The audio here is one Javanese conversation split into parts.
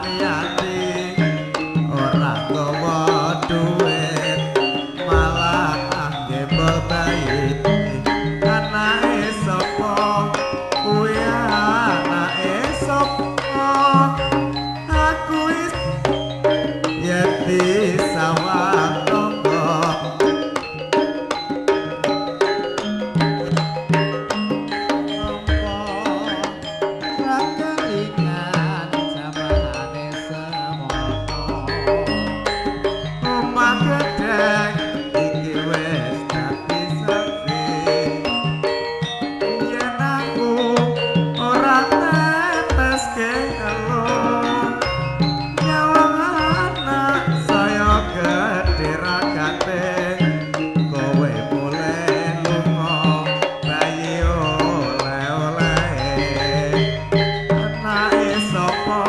Hati-hati ora gawa duit malah gembel bayi. Anake sapa kuwi, anake sapa? Aku wis yeti sawang tangga. Apa ra kelingan jamane semono? Omah gedhek iki wis dadi saksi yen aku ora teteske elo. Nyawang anak saya gedhe ragate, kowe mulih lunga bayi oleh-oleh. Anake sapa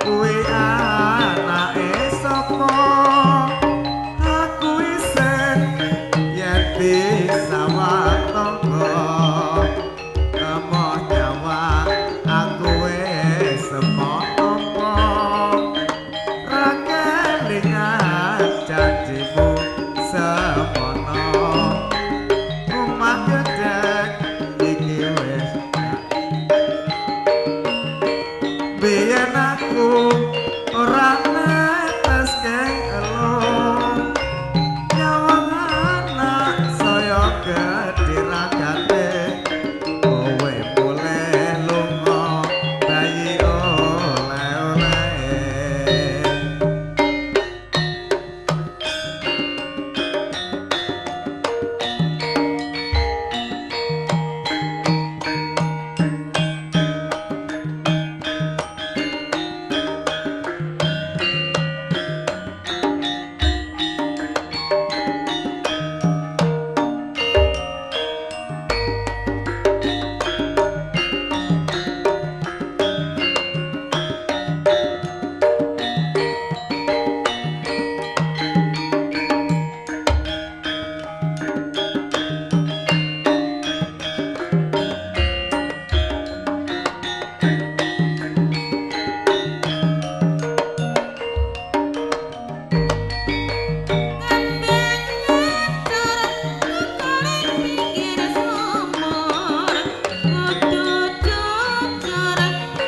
kuwi, anake sapa? Aku isin yen disawang tangga. Emoh nyawa aku wis emoh tampa, ra kelingan janjimu semono. Omah gedhek iki wis biyen aku ora neteske elo. Nyawang anak saya gedhe ragate, kowe mulih lunga bayi oleh-oleh. Kembang ngantor tukuling pinggir sumur, kudu jujur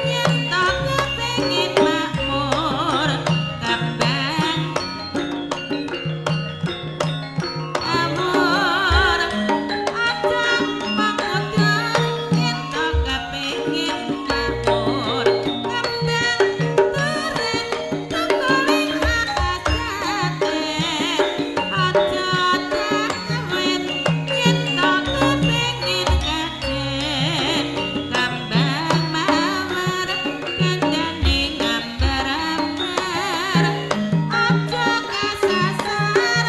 yen to kepengin makmur. Kembang amur aja mangudur yen to kepengin makmur. Kembang turun tukuling ajate, aja cawet yen to kepengin kajen. Kembang mawar gandane ngambar-ambar, aja kasasar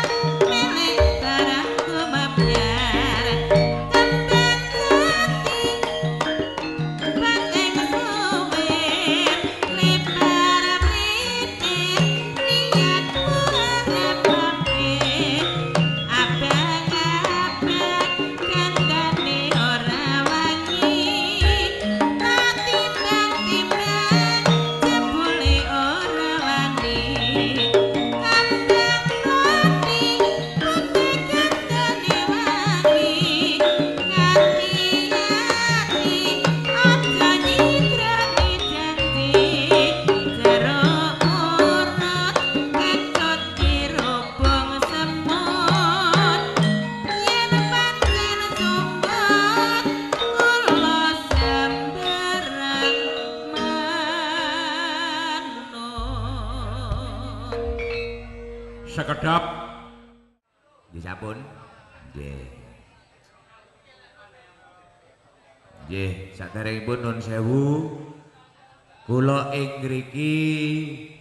milik barang kumepyar. Kembang jati banteng suwir lebar mlipir niatmu arep apik. Abang-abang gandane ora wangi, tak timbang-timbang jebule ora wani. Kembang putih putih gandane wangi, ngati-ati aja nyidrani janji. Jeruk urut kecut dirubung semut, yen pancen sumbut kula sembarang manut. Sekedap. Nggih sampun. Nggih. Nggih, saderengipun nun sewu. Kula ing ngriki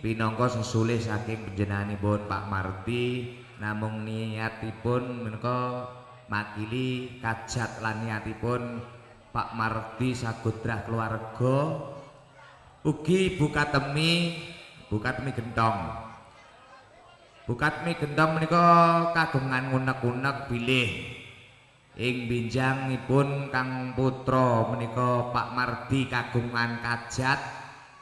pinangka sesulih saking panjenenganipun Pak Mardi, namung niatipun menika makili kajat lan niatipun Pak Mardi sagodrah keluarga ugi Bu Katemi, Bu Katemi Gentong. Bu Katmi Gentong menika kagungan ngunek-unek bilih ing binjangipun kang putra menika Pak Mardi kagungan kajat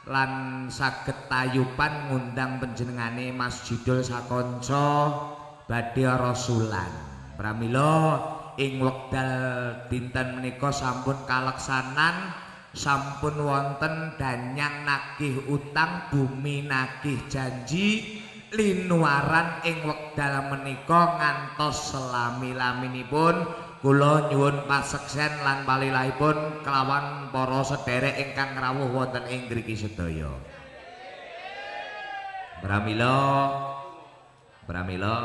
lan saged tayuban ngundang panjenengane Mas Jidul sakanca badhe rasulan. Pramila ing wekdal dinten menika sampun kaleksanan, sampun wonten danyang nagih utang, bumi nagih janji, linuaran ing wekdal menika ngantos selami-laminipun. Kula nyuwun paseksen lan palilahipun kelawan para sederek ingkang rawuh wonten ing ngriki sedaya. Pramila pramila